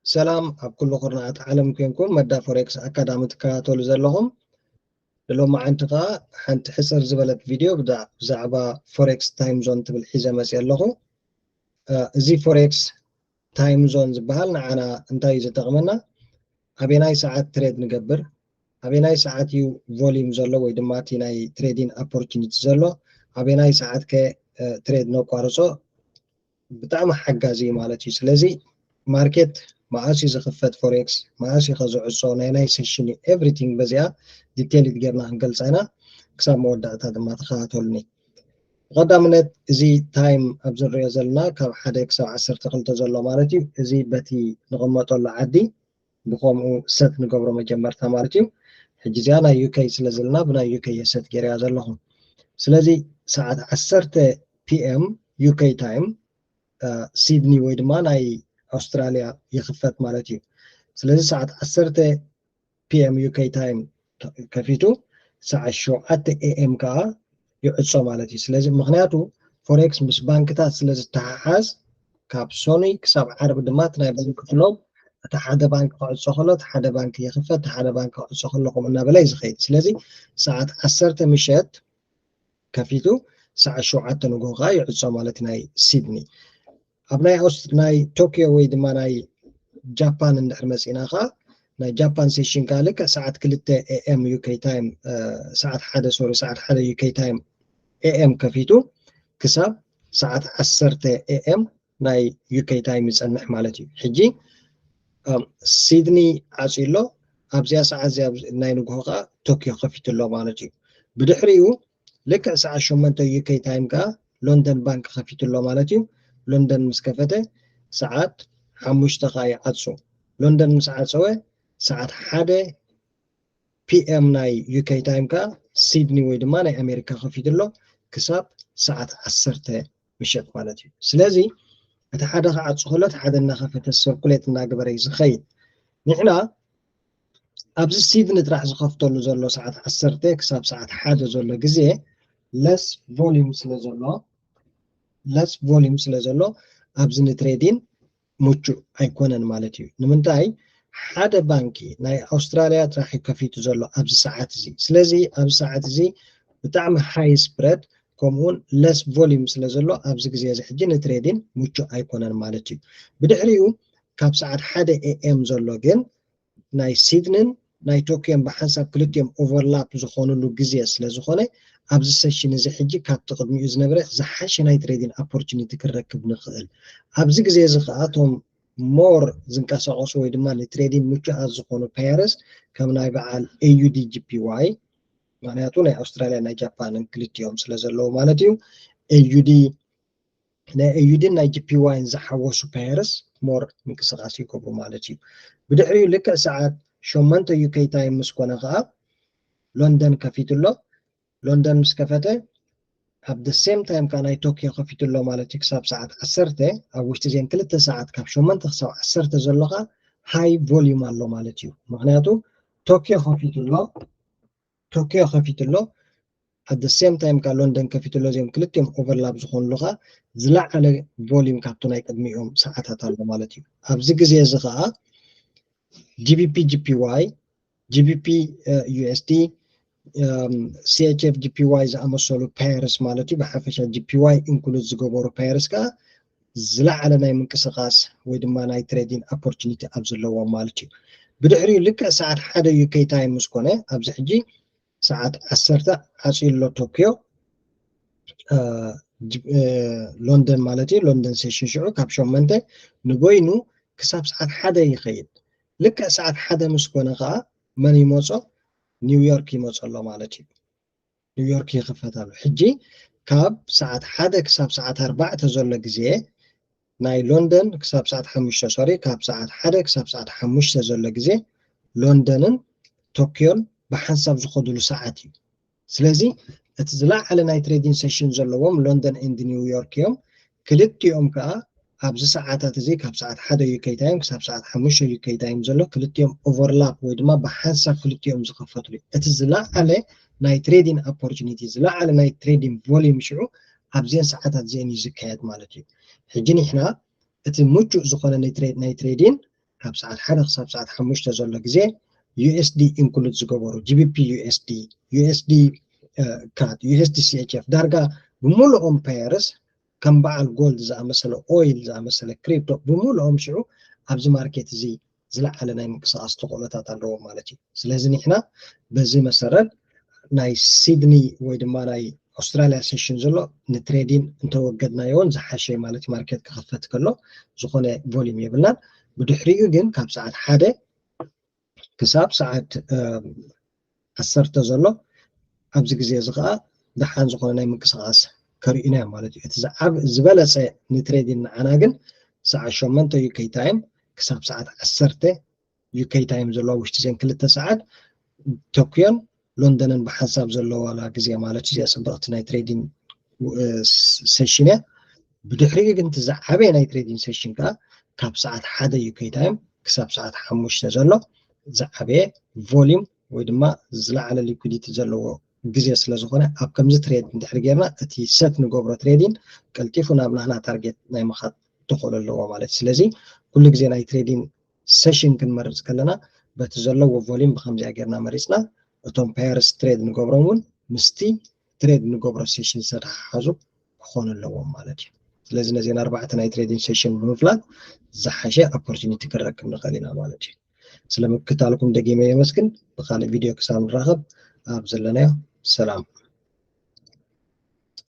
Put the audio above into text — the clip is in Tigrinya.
ሰላም ኣብ ኩሉ ኩርናዓት ዓለም ኮንኩም መዳ ፎሬክስ ኣካዳሚ ትከታተሉ ዘለኹም። ንሎማዓንቲ ከኣ ሓንቲ ሕጽር ዝበለት ቪድዮ ብዛ-፣ ብዛዕባ ፎሬክስ ታይም ዞን ትብል ሒዘ መጽእ ኣለኹ። እ፣ እዚ ፎሬክስ ታይም ዞን ዝበሃል ንዓና እንታይ እዩ ዝጠቕመና? ኣበየናይ ሰዓት ትሬድ ንገብር? ኣበየናይ ሰዓት እዩ ቮሊዩም ዘሎ ወይ ድማ እቲ ናይ ትሬዲንግ ኦፖርቹኒቲ ዘሎ? ኣበየናይ ሰዓት ከ፣ እ፣ ትሬድ ነቋርጾ? ብጣዕሚ ሓጋዚ እዩ ማለት እዩ። ስለዚ ማርኬት መዓስ እዩ ዝኽፈት፣ ፎሬክስ መዓስ እዩ ከዝዕጾ፣ ናይ ናይ ሴሽን እዩ፣ ኤቭሪቲንግ በዚኣ ዲቴይልድ ጌርና ክንገልጻ ኢና። ክሳብ መወዳእታ ድማ ተኸታተሉኒ። ብቐዳምነት እዚ ታይም ኣብዚ ንሪኦ ዘለና ካብ ሓደ ክሳብ ዓሰርተ ክልተ ዘሎ ማለት እዩ። እዚ በቲ ንቕመጠሉ ዓዲ ብኸምኡ ሰት ንገብሮ መጀመርታ ማለት እዩ። ሕጂ እዚኣ ናይ ዩ ኬ ስለ ዘለና ብናይ ዩ ኬ እየ ሰት ገይረያ ዘለኹ። ስለዚ ሰዓት ዓሰርተ ፒ ኤም ዩ ኬ ታይም፣ እ፣ ሲድኒ ወይ ድማ ናይ ኣውስትራልያ ይኽፈት ማለት እዩ። ስለዚ ሰዓት ዓሰርተ ፒ ኤም ዩ ኬ ታይም ከፊቱ ሰዓት ሸውዓተ ኤ ኤም ከኣ ይዕጾ ማለት እዩ። ስለዚ ምኽንያቱ ፎሬክስ ምስ ባንክታት ስለ ዝተሓሓዝ ካብ ሶኑይ ክሳብ ዓርቢ ድማ እቲ ናይ ባንክ ፍሎው እቲ ሓደ ባንክ ክዕጾ ከሎ እቲ ሓደ ባንክ ይኽፈት፣ እቲ ሓደ ባንክ ክዕጾ ከሎ ከምኡ እናበለ እዩ ዝኸይድ። ስለዚ ሰዓት ዓሰርተ ምሸት ከፊቱ ሰዓት ሸውዓተ ንግሆ ከኣ ይዕጾ ማለት ናይ ሲድኒ። ኣብ ናይ ኣውስ-፣ ናይ ቶክዮ ወይ ድማ ናይ ጃፓን እንድሕር መጺእና ከኣ ናይ ጃፓን ሴሽን ከኣ ልክዕ ሰዓት ክልተ ኤ ኤም ዩ ኬ ታይም፣ እ፣ ሰዓት ሓደ፣ ሶሪ፣ ሰዓት ሓደ ዩ ኬ ታይም ኤ ኤም ከፊቱ ክሳብ ሰዓት ዓሰርተ ኤ ኤም ናይ ዩ ኬ ታይም ይጸንሕ ማለት እዩ። ሕጂ፣ እም፣ ሲድኒ ዓጽዩ ኣሎ። ኣብዚኣ ሰዓት እዚኣ ናይ ንግሆ ከኣ ቶክዮ ከፊቱ ኣሎ ማለት እዩ። ብድሕሪኡ ልክዕ ሰዓት ሸሞንተ ዩ ኬ ታይም ከኣ ሎንደን ባንክ ከፊቱ ኣሎ ማለት እዩ። ሎንደን ምስ ከፈተ ሰዓት ሓሙሽተ ከኣ ይዓጹ። ሎንደን ምስ ዓጸወ ሰዓት ሓደ ፒ ኤም ናይ ዩ ኬ ታይም ከኣ ሲድኒ ወይ ድማ ናይ ኣሜሪካ ከፊቱ ኣሎ ክሳብ ሰዓት ዓሰርተ ምሸት ማለት እዩ። ስለዚ እቲ ሓደ ክዓጹ ከሎ እቲ ሓደ እናኸፈተ ሰርኩሌት እናገበረ እዩ ዝኸይድ። ንሕና ኣብዚ ሲድኒ ጥራሕ ዝኸፍተሉ ዘሎ ሰዓት ዓሰርተ ክሳብ ሰዓት ሓደ ዘሎ ግዜ ለስ ቮሊዩም ስለ ዘሎ፣ ለስ ቮሊዩም ስለ ዘሎ ኣብዚ ንትሬዲን ምቹእ ኣይኮነን ማለት እዩ። ንምንታይ? ሓደ ባንኪ ናይ ኣውስትራልያ ጥራሕ እዩ ከፊቱ ዘሎ ኣብዚ ሰዓት እዚ። ስለዚ ኣብዚ ሰዓት እዚ ብጣዕሚ ሃይ ስፕረድ ከምኡውን ለስ ቮሊዩም ስለ ዘሎ ኣብዚ ግዜ እዚ ሕጂ ንትሬዲን ምቹእ ኣይኮነን ማለት እዩ። ብድሕሪኡ ካብ ሰዓት ሓደ ኤ ኤም ዘሎ ግን ናይ ሲድንን ናይ ቶክዮን ብሓንሳብ ክልቲኦም ኦቨርላፕ ዝኾኑሉ ግዜ ስለ ዝኾነ ኣብዚ ሴሽን እዚ ሕጂ ካብቲ ቅድሚኡ ዝነበረ ዝሓሸ ናይ ትሬዲንግ ኦፖርቹኒቲ ክንረክብ ንኽእል። ኣብዚ ግዜ እዚ ከኣ እቶም ሞር ዝንቀሳቐሱ ወይ ድማ ንትሬዲንግ ምቹኣት ዝኾኑ ፔርስ ከም ናይ በዓል ኤ ዩ ዲ ጂ ፒ ዋይ፣ ምኽንያቱ ናይ ኣውስትራልያ ናይ ጃፓንን ክልቲኦም ስለ ዘለዉ ማለት እዩ። ኤ ዩ ዲ ናይ ኤ ዩ ዲን ናይ ጂ ፒ ዋይን ዝሓወሱ ፔርስ ሞር ምንቅስቃስ ይገብሩ ማለት እዩ። ብድሕሪኡ ልክዕ ሰዓት ሸሞንተ ዩ ኬ ታይም ምስ ኮነ ከኣ ሎንደን ከፊቱ ኣሎ። ሎንደን ምስ ከፈተ ኣብ the same time ከኣ ናይ ቶክዮ ከፊቱ ኣሎ ማለት እዩ። ክሳብ ሰዓት ዓሰርተ ኣብ ውሽጢ እዘን ክልተ ሰዓት ካብ ሸሞንተ ክሳብ ዓሰርተ ዘሎ ከኣ ሃይ ቮሊዩም ኣሎ ማለት እዩ። ምኽንያቱ ቶክዮ ከፊቱ ኣሎ፣ ቶክዮ ከፊቱ ኣሎ፣ at the same time ከኣ ሎንደን ከፊቱ ኣሎ። እዚኦም ክልቲኦም ኦቨርላፕ ዝኾኑሉ ከኣ ዝለዓለ ቮሊዩም ካብቲ ናይ ቅድሚኦም ሰዓታት ኣሎ ማለት እዩ። ኣብዚ ግዜ እዚ ከኣ ጂ ቢ ፒ ጂ ፒ ዋይ፣ ጂ ቢ ፒ ዩ ኤስ ዲ፣ ሲ ኤች ኤፍ ጂ ፒ ዋይ ዝኣመሰሉ ፔርስ ማለት እዩ። ብሓፈሻ ጂ ፒ ዋይ ኢንክሉድ ዝገበሩ ፔርስ ከኣ ዝለዓለ ናይ ምንቅስቃስ ወይ ድማ ናይ ትሬዲንግ ኦፖርቹኒቲ ኣብ ዘለዎም ማለት እዩ። ብድሕሪኡ ልክዕ ሰዓት ሓደ ዩ ኬ ታይም ምስ ኮነ ኣብዚ ሕጂ ሰዓት ዓሰርተ ዓጽዩ ኣሎ ቶክዮ፣ እ፣ ጅ-፣ እ፣ ሎንደን ማለት እዩ። ሎንደን ሴሽን ሽዑ ካብ ሸሞንተ ንበይኑ ክሳብ ሰዓት ሓደ ይኸይድ። ልክዕ ሰዓት ሓደ ምስ ኮነ ከኣ መን ይመጾ? ኒውዮርክ ይመጾ ኣሎ ማለት እዩ። ኒውዮርክ ይኽፈት ኣሎ። ሕጂ ካብ ሰዓት ሓደ ክሳብ ሰዓት ኣርባዕተ ዘሎ ግዜ ናይ ሎንደን ክሳብ ሰዓት ሓሙሽተ፣ ሶሪ፣ ካብ ሰዓት ሓደ ክሳብ ሰዓት ሓሙሽተ ዘሎ ግዜ ሎንደንን ቶክዮን ብሓንሳብ ዝኸድሉ ሰዓት እዩ። ስለዚ እቲ ዝለዓለ ናይ ትሬዲንግ ሴሽን ዘለዎም ሎንደን ኤንድ ኒውዮርክ እዮም። ክልቲኦም ከኣ ኣብዚ ሰዓታት እዚ ካብ ሰዓት ሓደ ዩ ኬ ታይም ክሳብ ሰዓት ሓሙሽተ ዩ ኬ ታይም ዘሎ ክልቲኦም ኦቨርላፕ ወይ ድማ ብሓንሳብ ክልቲኦም ዝኸፈትሉ እዩ። እቲ ዝለዓለ ናይ ትሬዲንግ ኦፖርቹኒቲ፣ ዝለዓለ ናይ ትሬዲንግ ቮሊዩም ሽዑ ኣብዚአን ሰዓታት እዚአን እዩ ዝካየድ ማለት እዩ። ሕጂ ንሕና እቲ ምቹእ ዝኾነ ናይ ትሬ-፣ ናይ ትሬዲንግ ካብ ሰዓት ሓደ ክሳብ ሰዓት ሓሙሽተ ዘሎ ግዜ USD include ዝገበሩ GBP USD USD CAD USD CHF ዳርጋ ብምልኦም pairs ከም በዓል gold ዝኣመሰለ oil ዝኣመሰለ crypto ብምልኦም ሽዑ ኣብዚ market እዚ ዝለዓለ ናይ ምንቅስቃስ ተኽእሎታት ኣለዎም ማለት እዩ። ስለዚ ንሕና በዚ መሰረት ናይ ሲድኒ ወይ ድማ ናይ ኣውስትራልያ session ዘሎ ንትሬዲን እንተወገድናዮ እውን ዝሓሸ ማለት market ክኸፈት ከሎ ዝኾነ volume የብልናን። ብድሕሪኡ ግን ካብ ሰዓት ሓደ ክሳብ ሰዓት ዓሰርተ ዘሎ ኣብዚ ግዜ እዚ ከዓ ደሓን ዝኾነ ናይ ምንቅስቃስ ከርእዩና እዮም ማለት እዩ። እቲ ዝበለፀ ንትሬዲን ንዓና ግን ሰዓት ሸሞንተ UK time ክሳብ ሰዓት ዓሰርተ UK time ዘለዋ ውሽጢ ዜን ክልተ ሰዓት ቶክዮን ሎንደንን ብሓንሳብ ዘለዋላ ግዜ ማለት እዚኣ ፅብቕቲ ናይ ትሬዲንግ session እያ። ብድሕሪኡ ግን እቲ ዝዓበየ ናይ ትሬዲንግ session ከዓ ካብ ሰዓት ሓደ UK time ክሳብ ሰዓት ሓሙሽተ ዘሎ ዝዓበየ volume ወይ ድማ ዝለዓለ liquidity ዘለዎ ግዜ ስለ ዝኾነ ኣብ ከምዚ ትሬድ እንድሕር ጌርና እቲ set ንገብሮ ትሬዲንግ ቀልጢፉ ናብ ናህና ታርጌት ናይ ምኻድ ተኽእሎ ኣለዎ ማለት እዩ። ስለዚ ኩሉ ግዜ ናይ ትሬዲንግ session ክንመርፅ ከለና በቲ ዘለዎ volume ብከምዚኣ ጌርና መሪፅና እቶም pairs ትሬድ ንገብሮም እውን ምስቲ ትሬድ ንገብሮ session ዝተተሓሓዙ ክኾኑ ኣለዎም ማለት እዩ። ስለዚ ነዚን ኣርባዕተ ናይ ትሬዲንግ session ብምፍላጥ ዝሓሸ opportunity ክንረክብ ንኽእል ኢና ማለት እዩ። ስለ ምክታልኩም ደጊመ የመስግን። ብካልእ ቪድዮ ክሳብ ንራኸብ ኣብ ዘለናዮ ሰላም።